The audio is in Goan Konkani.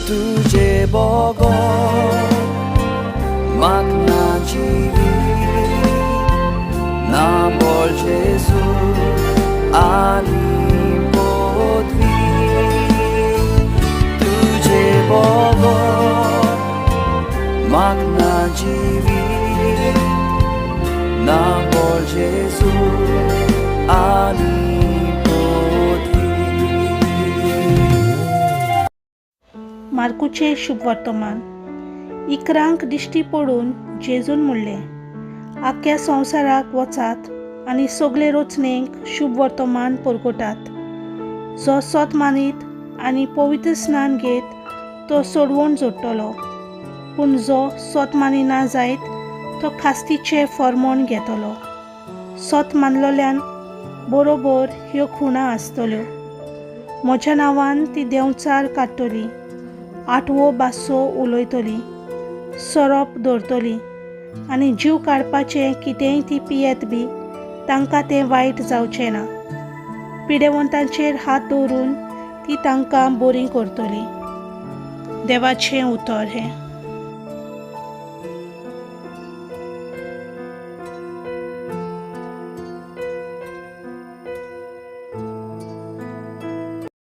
तुजे बगर म्हाक ना जिवीत ना बोल जेजू आनी पदवी तुजे बगर म्हाक ना जिवीत ना बोल जेजू आनी पदवी. मार्कूचें शुभवर्तमान. इकरांक दिश्टी पडून जेजून म्हणलें, आख्ख्या संवसाराक वचात आनी सगळे रचणेक शुभवर्तमान परगटात. जो सत मानीत आनी पवित्र स्नान घेत तो सोडवण जोडटलो, पूण जो सत मानिना जायत तो खास्तीचें फर्मोण घेतलो. सत मानलोल्यान बरोबर ह्यो खुणा आसतल्यो. म्हज्या नांवान ती देंवचार काडटली, आठवो बासो उलयतली, सोरोप धरतली आनी जीव काडपाचें कितेंय ती पियेत बी तांकां तें वायट जावचें ना. पिडेवंतांचेर हात दवरून ती तांकां बरीं करतली. देवाचें उतर हें.